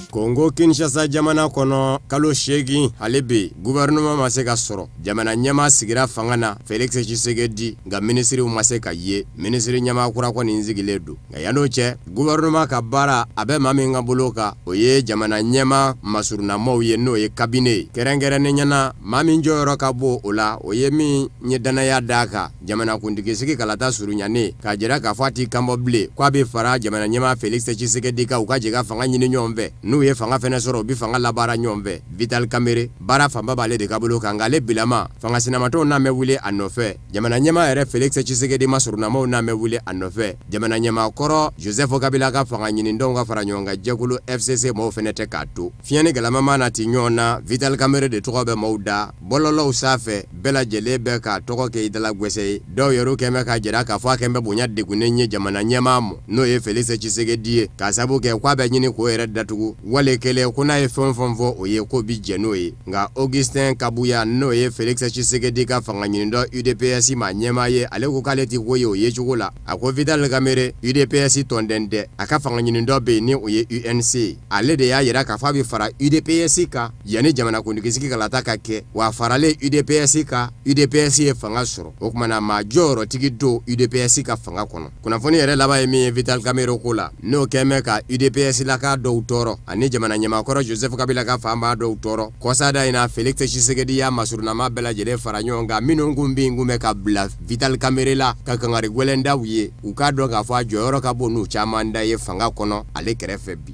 Kongo Kinshasa jamana kɔnɔ, kalo 8 ale bɛ gouvernement ma se ka sɔrɔ. Jamana ɲɛmaa sigira fanga na, Felix Tshisekedi, nka minisiriw ma se ka ye. Minisiri ɲɛmaa kura kɔni sigilen don, nka yann'o cɛ, gouvernement ka baara a bɛ maa min ka bolo kan, o ye jamana ɲɛmaa masurunamaw ye, n'o ye cabinet ye. Kɛrɛnkɛrɛnnenya na, maa min jɔyɔrɔ ka bon o la, o ye min ye danaya d'a kan jamanakuntigi sigi kalata surunyanen, k'a jira k'a fɔ a t'i kanbɔ bilen k'a bɛ fara jamana ɲɛmaa Felix Tshisekedi kan, u ka jɛ ka fanga ɲini ɲɔgɔn fɛ. N'u ye fanga fɛnɛ sɔrɔ, u bɛ fanga labaara ɲɔgɔn fɛ. Vital Kamerhe, baara fanba b'ale de ka bolo kan, nka ale bilama fanga sinamatɔw n'a bɛ wuli a nɔfɛ. Jamana ɲɛmaa yɛrɛ Felix Tshisekedi masurunamaw n'a bɛ wuli a nɔfɛ. Jamana ɲɛmaa kɔrɔ Joseph Kabila ka fanga ɲinidɔnw ka fara ɲɔgɔn kan jɛkulu FCC maaw fɛnɛ tɛ k'a to. Fiɲɛ ni galama mana ci ɲɔgɔn na, Vital Kamerhe de tɔgɔ bɛ maaw da bɔlɔlɔw sanfɛ, bɛɛ lajɛlen bɛ k'a tɔgɔ kɛ i dala gwɛsɛ ye. Dɔw yɛrɛ kɛn bɛ k'a jira k'a fɔ a kɛn bɛ bonya degunnen ye jamana ɲɛmaa ma, n'o ye Felix Tshisekedi ye, k'a sababu kɛ k'a bɛ ɲini k'o yɛrɛ datugu wale kelen ko n'a ye fɛn o fɛn fɔ o ye, k'o bi jɛn n'o ye. Nka Augustin Kabuya, n'o ye Felix Tshisekedi ka fanga ɲinidɔ UDPS maa ɲɛmaa ye, ale ko k'ale ti ko ye o ye cogo la. A ko Vital Kamerhe UDPS tɔnden tɛ, a ka fanga ɲinidɔ bɛ yen, ni o ye UNC. Ale de y'a jira k'a fɔ a bɛ fara UDPS kan yanni jamanakuntigi sigi kalata ka kɛ. Wa a faralen UDPS kan ka UDPS ye fanga sɔrɔ. O tuma na maa jɔyɔrɔtigi don UDPS ka fanga kɔnɔ. Kunnafoni yɛrɛ laban ye min ye Vital Kamerhe ko la, n'o kɛn bɛ ka UDPS laka dɔw tɔɔrɔ ani jamana ɲɛmaakɔrɔ Joseph Kabila ka fanba dɔw tɔɔrɔ. Kɔsada in na, Felix Tshisekedi y'a masurunama bɛɛ lajɛlen fara ɲɔgɔn kan minnu kun bin kun bɛ ka bila Vital Kamerhe la, ka kangari gɛlɛn da u ye, u k'a dɔn k'a fɔ a jɔyɔrɔ ka bon n'u caman da ye fanga kɔnɔ ale kɛrɛfɛ bi.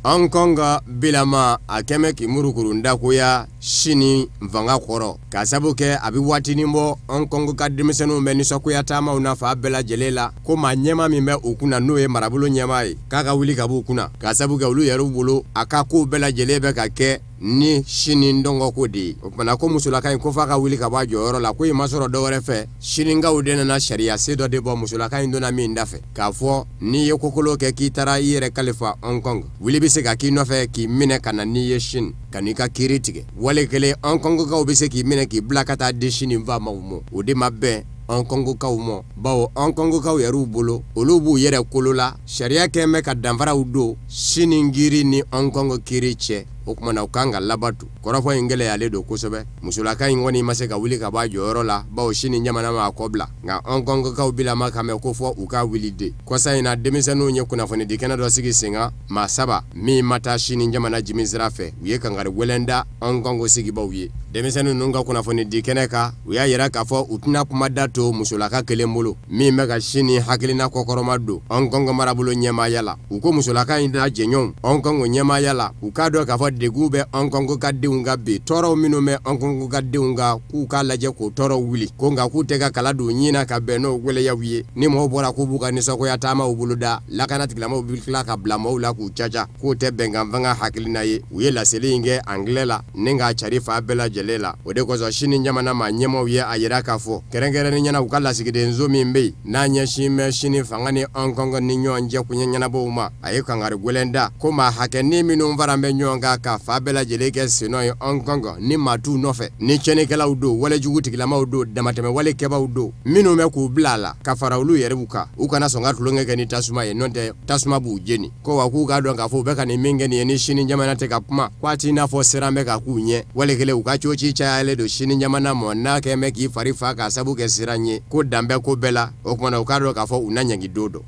Hong Kong bilama a kɛmɛ k'i murukuru dakoya sini fanga kɔrɔ, k'a sabu kɛ a bɛ waatinin bɔ Hong Kong ka denmisɛnninw bɛ nisɔngoya taamaw na fan bɛɛ lajɛlen la, ko maa ɲɛmaa min bɛ u kunna n'o ye marabolo ɲɛmaa ye, k'a ka wuli ka b'u kunna, k'a sabu kɛ olu yɛrɛw bolo a ka kow bɛɛ lajɛlen bɛ ka kɛ ni sini dɔngɔko de ye. O kumana ko musolaka in ko f'a ka wuli ka bɔ a jɔyɔrɔ la, ko in ma sɔrɔ dɔwɛrɛ fɛ, sininkaw de nana sariya se dɔ de bɔ musolaka in donna min da fɛ, k'a fɔ n'i ye kokolo kɛ k'i taara i yɛrɛ kalifa Hong Kong, wuli bɛ se ka k'i nɔfɛ k'i minɛ ka na n'i ye Chine ka n'i ka kiiri tigɛ. Wale kelen Hong Kongkaw bɛ se k'i minɛ k'i bila ka taa di Chine faamaw ma, o de ma bɛn Hong Kongkaw ma, bawo Hong Kongkaw yɛrɛw bolo olu b'u yɛrɛ kolo la, sariya kɛn bɛ ka danfaraw don Chine kiiri ni Hong Kong kiiri cɛ. O kumana u kan ka labatu. Kɔrɔfɔ in gɛlɛyalen don kosɛbɛ. Musolaka in kɔni ma se ka wuli ka bɔ a jɔyɔrɔ la, bawo Chine jamana ma a kɔ bila, nka Hong Kongkaw bilama ka mɛn ko fɔ u ka wuli de. Kɔsa in na, denmisɛnninw ye kunnafonidikɛnɛ dɔ sigi sen kan, maa 3 min ma taa Chine jamana jimi sira fɛ, u ye kangari gɛlɛn da Hong Kong sigibaw ye. Denmisɛnnin ninnu ka kunnafonidikɛnɛ kan, u y'a yira k'a fɔ u tɛna kuma da to musolaka kelen bolo min bɛ ka Chine hakilina kɔkɔrɔma don Hong Kong marabolo ɲɛmaaya la. U ko musolaka in n'a jɛɲɔgɔnw Hong Kong ɲɛmaaya la, u k'a dɔn k'a fɔ degun bɛ Hong Kong ka denw ka bi, tɔɔrɔw minnu bɛ Hong Kong ka denw kan, k'u k'a lajɛ k'o tɔɔrɔw wuli, ko nka k'u tɛ ka kala don ɲin na ka bɛn n'o waleyaw ye. Ni mɔgɔw bɔra k'u b'u ka nisɔngoya taamaw boloda, lakana tigilamɔgɔw bɛ tila ka bila mɔgɔw la k'u caca, k'o tɛ bɛnkan fanga hakilina ye. U ye laseli in kɛ anglais la ni k'a cari fan bɛɛ lajɛlen la. O de kosɔn Chine jamana maa ɲɛmaaw ye a yira k'a fɔ kɛrɛnkɛrɛnnen ɲɛna u ka lasigidenso min bɛ yen n'a ɲɛsin bɛ Chine fanga ni Hong Kong ni ɲɔgɔn cɛ koɲɛ ɲɛnabɔw ma, a ye kangari gɛlɛn da ko maa hakɛnin minnu fara bɛ ɲɔgɔn kan ka fa bɛɛ lajɛlen kɛ sennɔ ye Hong Kong ni maa t'u nɔfɛ, ni tiɲɛnikɛlaw don, walejugu tigilamaw don, damatɛmɛ kɛbaw don, minnu bɛ k'u bila a la ka fara olu yɛrɛw kan, u kana sɔn ka tulonkɛ kɛ ni tasuma ye, n'o tɛ tasuma b'u jeni. Ko wa k'u k'a dɔn k'a fɔ u bɛ ka nin min kɛ nin ye ni Chine jamana tɛ ka kuma, k'a t'i n'a fɔ siran bɛ ka k'u ɲɛ, wale kelen u ka coci cayalen don Chine jamana mɔ n'a kɛn bɛ k'i fari fa k'a sabu kɛ siran ye, ko dan bɛ ko bɛɛ la. O kumana u k'a dɔn k'a fɔ u na ɲangi don dɔ.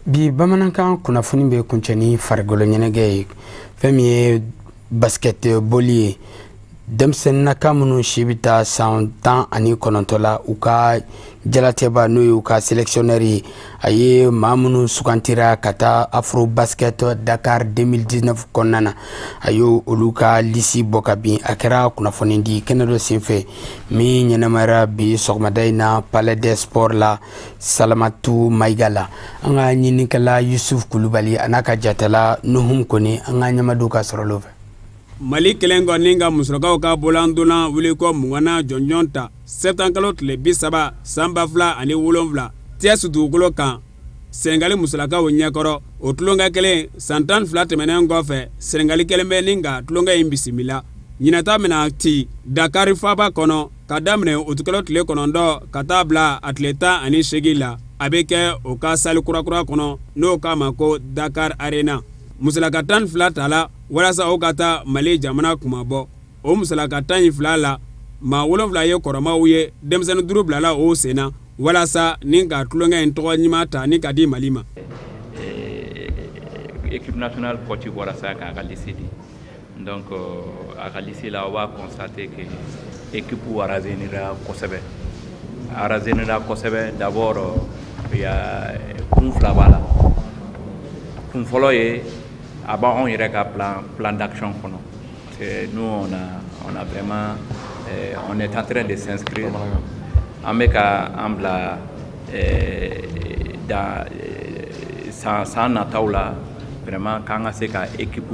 Bi bamanankan kunnafoni bɛ kuncɛ ni farikolo ɲɛnajɛ ye, fɛn min ye basketball ye. Denmisɛnninnaka minnu si bɛ taa san 19 la, u ka jalatɛba n'o ye u ka sélectionneur ye, a ye maa minnu sugantira ka taa Afro Basket Dakar 2019 kɔnɔna na, a ye olu ka lisi bɔ ka bin. A kɛra kunnafoni di kɛnɛ dɔ senfɛ min ɲɛnamayara bi sɔgɔmada in na Palais des Sports la Salamatu Mayiga la. An ka ɲininikɛla Yusuf Kulubali a n'a ka jatala Nuhum Kone, an ka ɲɛmadenw ka sɔrɔ fɛ. Mali kelen kɔ ni ka musolakaw ka bolandonna wulikɔ 20 jɔnjɔn ta sɛtanburu tile 30 san 2007 Thiès dugukolo kan Senegali musolakaw ɲɛkɔrɔ. O tulonkɛ kelen san 12 tɛmɛnen kɔfɛ, Senegali kelen bɛ ni ka tulonkɛ in bisimila. Ɲinata bɛna ci Dakar faaba kɔnɔ ka daminɛ utikalo tile 9 ka taa bila a tile 18 la. A bɛ kɛ o ka sali kurakura kɔnɔ n'o k'a ma ko Dakar Arena. Musolaka 12 tala walasa o ka taa Mali jamana kumabɔ. O musolaka 12 la, maa 7 ye kɔrɔmaw ye, denmisɛnnin 5 bilala o sen na walasa ni ka tulonkɛ in tɔgɔ ɲuman ta ni ka di Mali ma. Équipe nationale coach bɔra sa k'a ka liste di. Donc a ka liste la, on va constater que équipe rajeunira kosɛbɛ. A rajeunira kosɛbɛ. D'abord il y a kun fila b'a la. Kun fɔlɔ ye a b'anw yɛrɛ ka plan d'action kɔnɔ. Parce que nous on a vraiment on est en train de s'inscrire. An bɛ ka an bila dans san nataw la vraiment k'an ka se ka équipe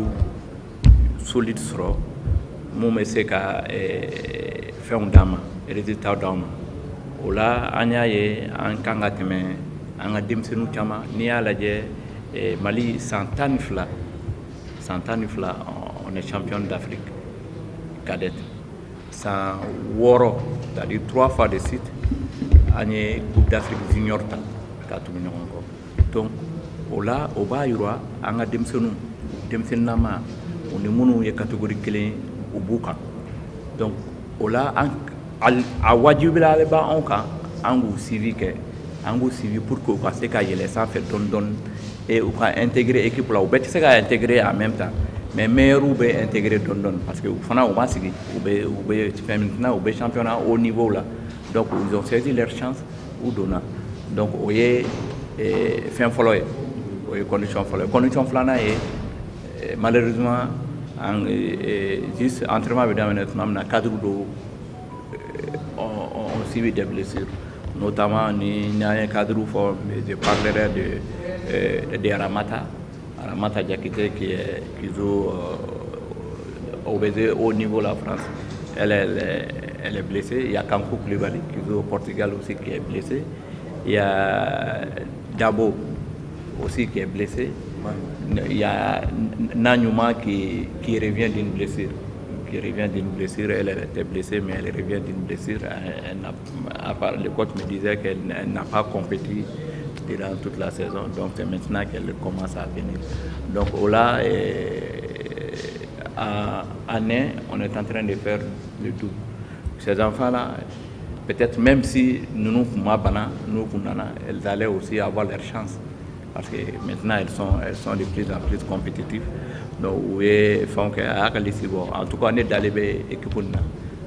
solide sɔrɔ mun bɛ se ka fɛnw d'an ma, résultat d'an ma. O la an y'a ye an kan ka tɛmɛ an ka denmisɛnninw caman. N'i y'a lajɛ Mali san 12 san 12 on est champion d'Afrique cadette. San 6, c'est-à-dire 3 fois de suite, An ye Coupe d'Afrique junior ta ka tugu ɲɔgɔn kɔ. Donc o la, o b'a yira an ka denmisɛnninw, denmisɛnninnama, u ni minnu ye catégorie kelen, u b'u kan. Donc o la, an a wajibiyalen b'anw kan, an k'u suivi kɛ, an k'u suivi pour que u ka se ka yɛlɛ sanfɛ dɔɔni dɔɔni et u ka intégrer équipe la. U bɛɛ tɛ se ka intégrer en même temps, mais meilleurs bɛ intégrer dɔɔni dɔɔni, parce que u fana u ma sigi, u bɛ fɛn, maintenant u bɛ championnat haut niveau la. Donc ils ont saisi leur chance, u donna. Donc o ye fɛn fɔlɔ ye, o ye condition fɔlɔ ye. Condition filanan ye, malheureusement, an juste entraînement bɛ daminɛ tuma min na, cadre dɔw ont subi des blessures, notamment ni n'an ye cadre fɔ, je parlerai de Ramata Diakité qui joue au BG au niveau de la France. Elle est blessée. Il y a Kankou Koulibaly qui joue au Portugal aussi, qui est blessé. Il y a Dabo aussi qui est blessé. Il y a Nanyuma qui revient d'une blessure. Qui revient d'une blessure, elle était blessée, mais elle revient d'une blessure. Elle, à part, le coach me disait qu'elle n'a pas compéti durant toute la saison. Donc c'est maintenant qu'elle commence à venir. Donc là, à année, on est en train de faire le tout. Ces enfants-là, peut-être même si nous nous nous, elles allaient aussi avoir leur chance. Parce que maintenant, elles sont de plus en plus compétitives. Donc, oui, en tout cas, on est dans l'équipe.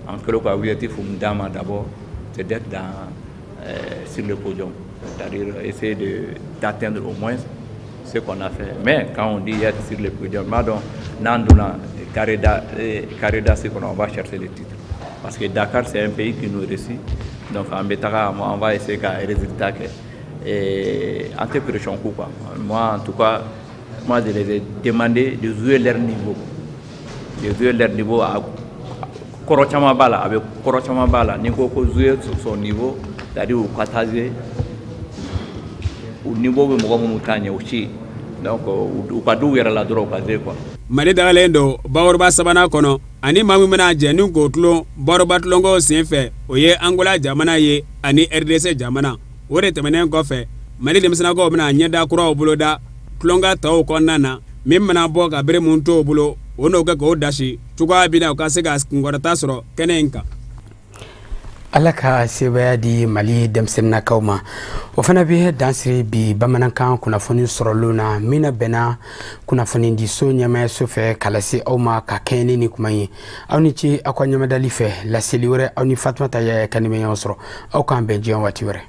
En tout cas, l'objectif d'abord, c'est d'être sur le podium. C'est-à-dire essayer d'atteindre au moins ce qu'on a fait. Mais quand on dit être sur le podium, n'an donna carré d'as, on va chercher le titre. Parce que Dakar, c'est un pays qui nous réussit. Donc en Betara, on va essayer de résultat. Et en pression, quoi. Moi, en tout cas, moi, je les ai demandé de jouer leur niveau. De jouer leur niveau à kɔrɔ caman b'a la, a bɛ kɔrɔ caman b'a la. N'i ko ko jouer sur son niveau, c'est-à-dire u ka taa jouer u niveau bɛ mɔgɔ minnu ta ɲɛ o ci. Donc u ka d'u yɛrɛ la dɔrɔn, u ka jouer, quoi. Mali dagalen don bakuruba sabanan kɔnɔ, ani maa min bɛna jɛ ni k'o tulon baroba tulonkɛw sen fɛ, o ye Angola jamana ye ani RDC jamana. O de tɛmɛnen kɔfɛ, Mali denmisɛnninakaw bɛna ɲɛda kuraw boloda tulonka tɔw kɔnɔna na, min bɛna bɔ ka bere mun t'o bolo, o n'o kɛ k'o dasi cogoya bɛ na u ka se ka kunkɔrɔta sɔrɔ kɛnɛ in kan. Ala ka sebaya di Mali denmisɛnninnakaw ma. O fana bɛ dansiri bi bamanankan kunnafoni sɔrɔlenw na, min na bɛnna kunnafonidiso ɲɛmayaso fɛ ka lase aw ma ka kɛɲɛ ni nin kuma ye. Aw ni ce aw ka ɲɛmadali fɛ. Laseli wɛrɛ, aw ni Fatumata Yaya Kani bɛ ɲɔgɔn sɔrɔ. Aw k'an bɛn diɲɛ waati wɛrɛ.